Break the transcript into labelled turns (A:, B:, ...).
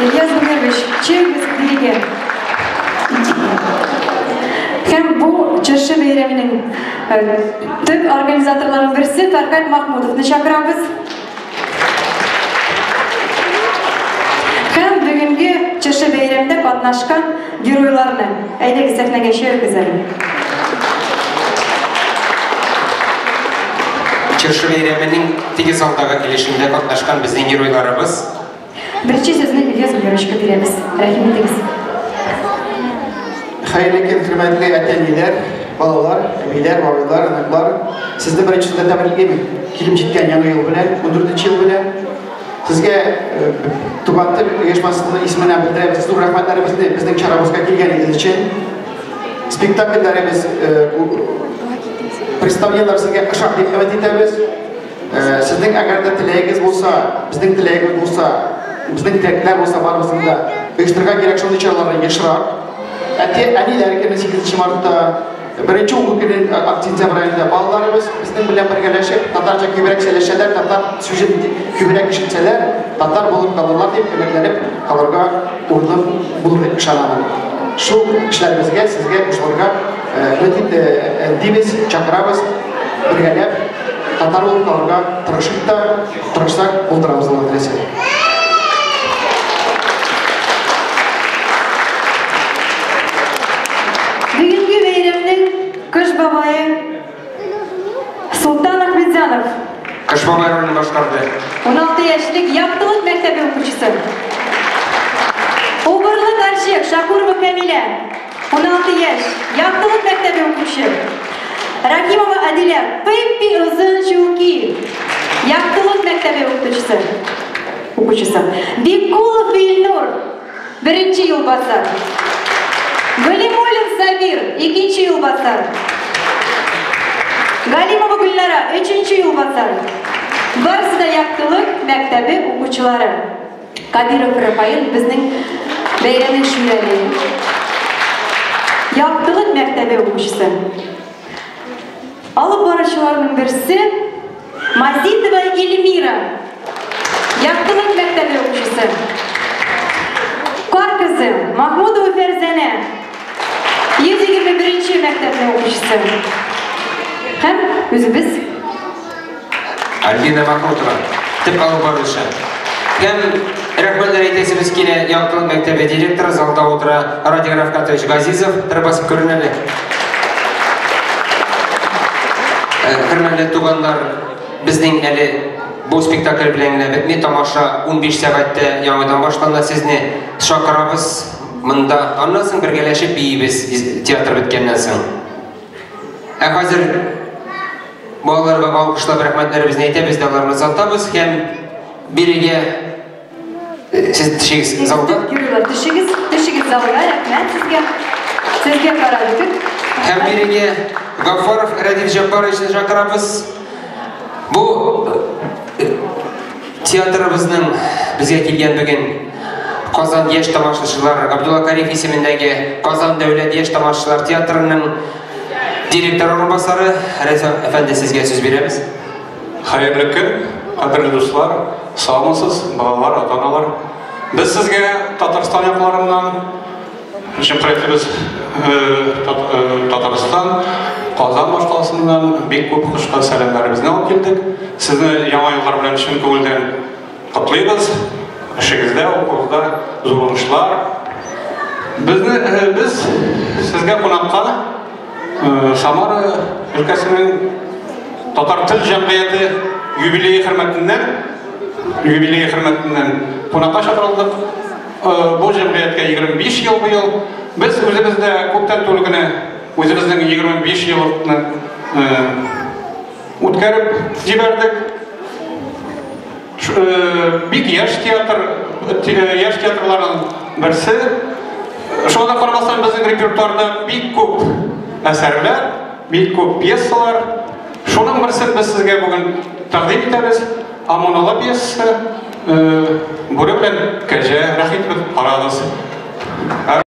A: Ильяс Гумерович, чыгыгыз бирегә. Һәм бу чыршы бәйрәменең төп организаторларының берсе Фәрхәт Махмудовны чакырабыз. Һәм бүгенге чыршы бәйрәмдә катнашкан геройларны әйдәгез сәхнәгә чыгыгыз әле.
B: Чыршы бәйрәменең теге залдагы өлешендә катнашкан безнең геройларыбыз.
A: Беренче сүзне Ильяс Гумеровичка бирәбез. Рәхим итегез.
C: Хәерле көн, хөрмәтле әти-әниләр, балалар, әбиләр, бабайлар, оныклар. Сезне беренче сүздә тәбриклим. Килеп җиткән яңа ел белән, 14 ел белән. Сезгә Туган тел оешмасының исеменнән белдерәбез зур рәхмәтләребезне безнең чарабызга килгәнегез өчен. Спектакльләребез, представлениеләр сезгә ошар дип өмет итәбез. Сезнең әгәр дә теләгегез булса, безнең теләгебез булса, безнең теләкләр булса барыбызның да оештырырга кирәк шундый чараларны ешрак. Әти, әниләр көне 8 мартта, беренче уку көне сентябрь аенда балаларыбыз безнең белән бергәләшеп татарча күбрәк сөйләшәләр, татар сүзен күбрәк ишетсәләр, татар булып калырлар дип өметләнеп калырга урыным булыр дип ышанамын. Шул эшләребезгә сезгә кушылырга өмет дибез, чакырабыз, бергәләп татар булып калырга тырышып та, тырышсак булдырабыз Алла теләсә.
A: Бүгенге бәйрәмнең Кыш бабае Султан Ахметзянов.
B: Кыш бабай ролен башкарды.
A: 16 яшьлек Яктылык мәктәбе укучысы. Убырлы карчык Шакурова Камилә. 16 яшь, Яктылык мәктәбе укучы. Рахимова Адилә, Пеппи озын чулки. Яктылык мәктәбе укытучысы. Укучысы. Биккулов Илнур, беренче юлбасар. Галимуллин Сабир, икенче юлбасар. Галимова Гөлнара, өченче юлбасар. Барысы да Яктылык мәктәбе укучылары. Кадиров Рафаил безнең бәйрәмнең шүрәле. Яктылык мәктәбе укучысы. Алып баручыларның берсе Мазитова Эльмира. Яктылык мәктәбе укучысы. Кар кызы Махмудова Фәрзәнә. 121 мәктәпнең укучысы. Һәм үзебез
B: Альбина Махмутова, төп алып баручы. Һәм рәхмәтләр әйтәсебез килә, Яктылык мәктәбе директоры залда утыра Радик Рафкатович Газизов, торып басып күрен әле. Хөрмәтле туганнар, безнең әле бу спектакль белән генә бетми, тамаша 15 сәгатьтә яңадан башлана, сезне чакырабыз монда. Аннан соң бергәләшеп биибез театр беткәннән соң. Ә хәзер балаларга алкышлап рәхмәтләребезне әйтәбез дә аларны озатабыз һәм бирегә сез төшегез залга.
A: Геройлар төшегез, төшегез залга, рәхмәт сезгә. Сезгә карап үтеп.
B: Һәм бирегә Гафаров Рәдиф Җаббаровичны чакырабыз. Бу театрыбызның безгә килгән бүген Казан яшь тамашачылар Габдулла Кариев исемендәге Казан дәүләт яшь тамашачылар театрының директор урынбасары Рәдиф әфәнде, сезгә сүз бирәбез.
D: Хәерле көн, кадерле дуслар, саумысыз, балалар, ата-аналар. Без сезгә Татарстан якларыннан, җөмһүриятебез Татарстан, Казан башкаласыннан бик күп кышкы сәламнәребезне алып килдек. Сезне яңа еллар белән чын күңелдән котлыйбыз. Эшегездә, укуыгызда зур уңышлар. Безне без сезгә кунакка Самара өлкәсенең Татар тел җәмгыяте юбилее хөрмәтеннән кунакка чакырылдык. Бу җәмгыятькә 25 ел быел. Без үзебез дә күптән түгел генә үзебезнең 25 еллыкны үткәреп җибәрдек. Бик яшь театр, яшь театрларның берсе. Шуңа да карамастан безнең репертуарда бик күп әсәрләр, бик күп пьесалар. Шуның берсен без сезгә бүген тәкъдим итәбез. Амонала пьесасы, Бүре белән кәҗә, рәхим итеп карагыз.